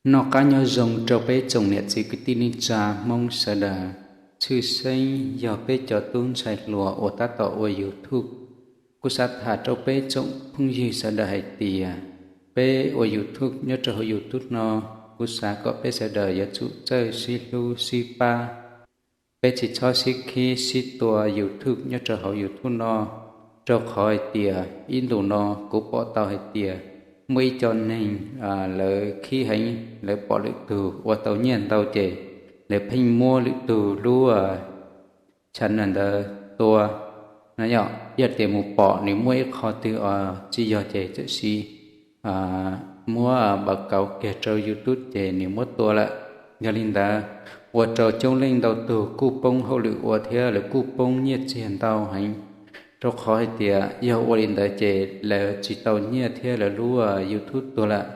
Noj qab nyob zoo rau peb tsoom niam txiv kwv tij neej tsa Hmoob sawv daws, tshwj xeeb yog peb cov tub ntxhais hluas uas tab tom ua YouTube. Kuv xav tham rau peb tsoom phooj ywg sawv daws hais tias, peb ua YouTube nyob rau hauv YouTube no, kuv xav kom peb sawv daws yuav tsum txawj sib hlub sib pab. Peb tsis txhob sib khib sib tua YouTube nyob rau hauv YouTube no, rau qhov hais tias ib ntus no kuv pom tau hais tias muaj ib co neeg lawv khib heev, lawv pom lwm tug ua tau nyiaj ntau ces lawv pheej muab lwm tug lub channel ntawd tua no yom. Yog tias mus pom nws muaj ib qho twg tsis yog ces txawm sis muab npau kauv kiag rau YouTube ces nws muab tua lawm. Yog li ntawd, ua rau coob leej ntau tug kuj poob hauj lwm ua thiab lawv kuj poob nyiaj txiag ntau heev, rau qhov hais tias yog ua li ntawd ces lawv tsis tau nyiaj thiab lawv lub YouTube tuag lawm.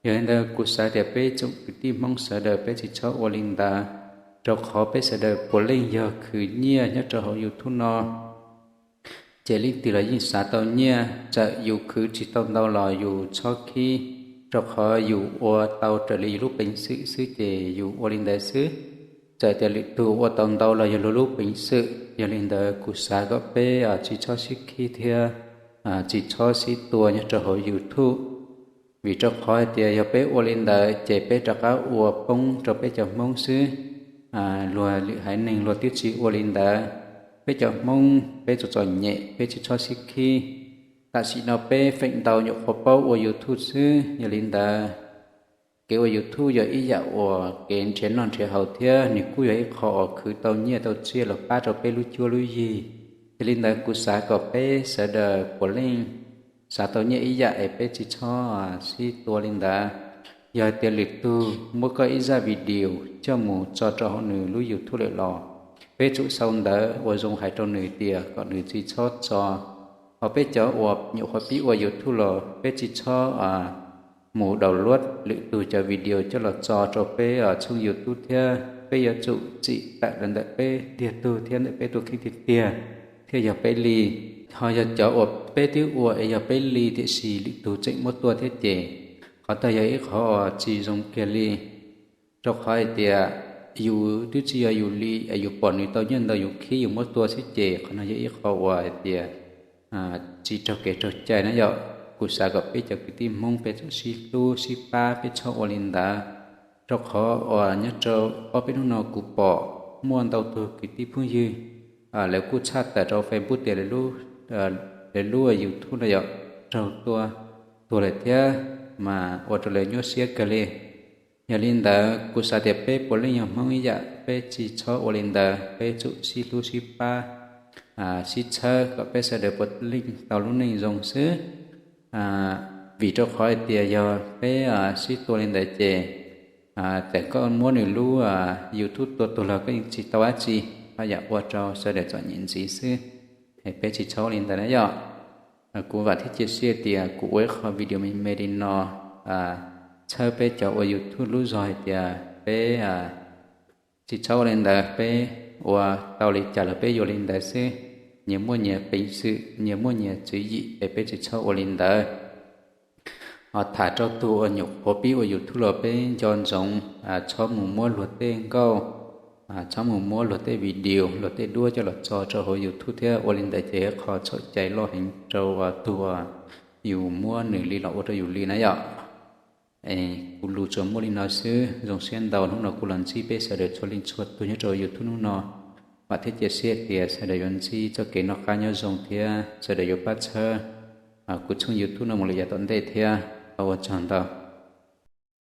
Yog li ntawd, kuv xav tias peb tsoom kwv tij Hmoob sawv daws peb tsis txhob ua li ntawd, rau qhov peb sawv daws puav leej yog khwv nyiaj nyob rau hauv YouTube no. Ces leej twg los yeej xav tau nyiaj, txawm yus khwv tsis tau ntau los yus txhob khib, rau qhov yus ua tau raws li yus lub peev xwm xwb ces yus ua li ntawd xwb. Txawm tias lwm tug ua tau ntau los yog luag lub peev xwm. Yog li ntawd, kuv xav kom peb tsis txhob sib khib thiab tsis txhob sib tua nyob rau hauv YouTube. Vim rau qhov hais tias yog peb ua li ntawd ces peb rov qab ua poob rau peb cov Hmoob xwb. Luag lwm haiv neeg luag twb tsis ua li ntawd. Peb cov Hmoob peb txom txom nyem, peb tsis txhob sib khib. Tam sim no peb feem ntau nyuam qhuav paub ua YouTube xwb. Yog li ntawd, kev ua YouTube yog ib yam uas kev nrhiav noj nrhiav haus thiab nws kuj yog ib qho uas khwv tau nyiaj tau tsiaj los pab rau peb lub cuab lub yig. Yog li ntawd, kuv xav kom peb sawv daws puav leej xav tau nyiaj ib yam es peb tsis txhob sib tua li ntawd. Yog hais tias lwm tug muab koj ib zaj video coj mus tso rau hauv nws lub YouTube lawm los peb tsum sau ntawv ua zoo hais rau nws tias kom nws tsis txhob tso. Ho peb cov uas nyuam qhuav pib ua YouTube los peb tsis txhob mus download lwm tug cov video coj los tso rau peb tshooj YouTube thiab. Peb yuav tsum txim tawm los ntawm peb tiag tug thiab ntawm peb tus kheej tiag tiag thiaj yog peb li. Ho yog cov uas peb twb ua es yog peb li tiam sis lwm tug tseem muab tua thiab ces qhov ntawd yog ib qhov uas tsis zoo kiag li. Rau qhov hais tias yus twb tsis yog yus li es yus pom nws tau nyiaj ntau yus khib yus muab tua xwb ces qhov no yog ib qho uas hais tias tsis raug kev raug cai na yom. Kuv xav kom peb cov kwv tij Hmoob peb tsum sib hlub sib pab, peb txhob ua li ntawd. Rau qhov uas nyob rau ob peb hnub no kuv pom muaj ntau tug kwv tij phooj ywg lawv kuj tshaj tawm rau Facebook tias lawv lub YouTube no yog raug tua tuag lawm thiab, mas ua rau lawv nyuaj siab kawg li. Yog li ntawd, kuv xav tias peb puav leej yog Hmoob ib yam, peb tsis txhob ua li ntawd, peb tsum sib hlub sib pab, sib txhawb kom peb sawv daws puav leej tau lub neej zoo xwb. Vim rau qhov hais tias yog peb sib tua li ntawd ces txawm koj muab nws lub YouTube tua tuag los koj yeej tsis tau dab tsi, ho yam ua rau sawv daws txom nyem ntxiv xwb. Es peb tsis txhob ua li ntawd na yom. Kuv vam thiab cia siab tias kuv ua ib qho video me me li no txhawb peb cov ua YouTube lub zog hais tias peb tsis txhob ua li ntawd, peb ua tau li cas los peb yuav li ntawd xwb. Nyias muaj nyias peev xwm, nyias muaj nyias tswv yim es peb tsis txhob ua li ntawd. Ho tham rau tus uas nyuam qhuav pib ua YouTube los peb nco ntsoov txhob mus muab luag tej nkauj, txhob mus muab luag tej video, luag tej duab coj los tso rau hauv YouTube thiab, ua li ntawd ces yog qhov txhaum cai loj heev rau tus uas yus muab nws li los ua rau yus li na yom. Kuv lus tsuas muaj li no xwb, zoo siab ntau hnub no kuv los ntsib peb sawv daws txhua leej txhua tus nyob rau YouTube hnub no. Vam thiab cia siab tias sawv daws yuav ntsib txoj kev noj qab nyob zoo thiab sawv daws yuav pab txhawb kuv tshooj YouTube no mus lawm yav tom ntej thiab. Ua tsaug ntau.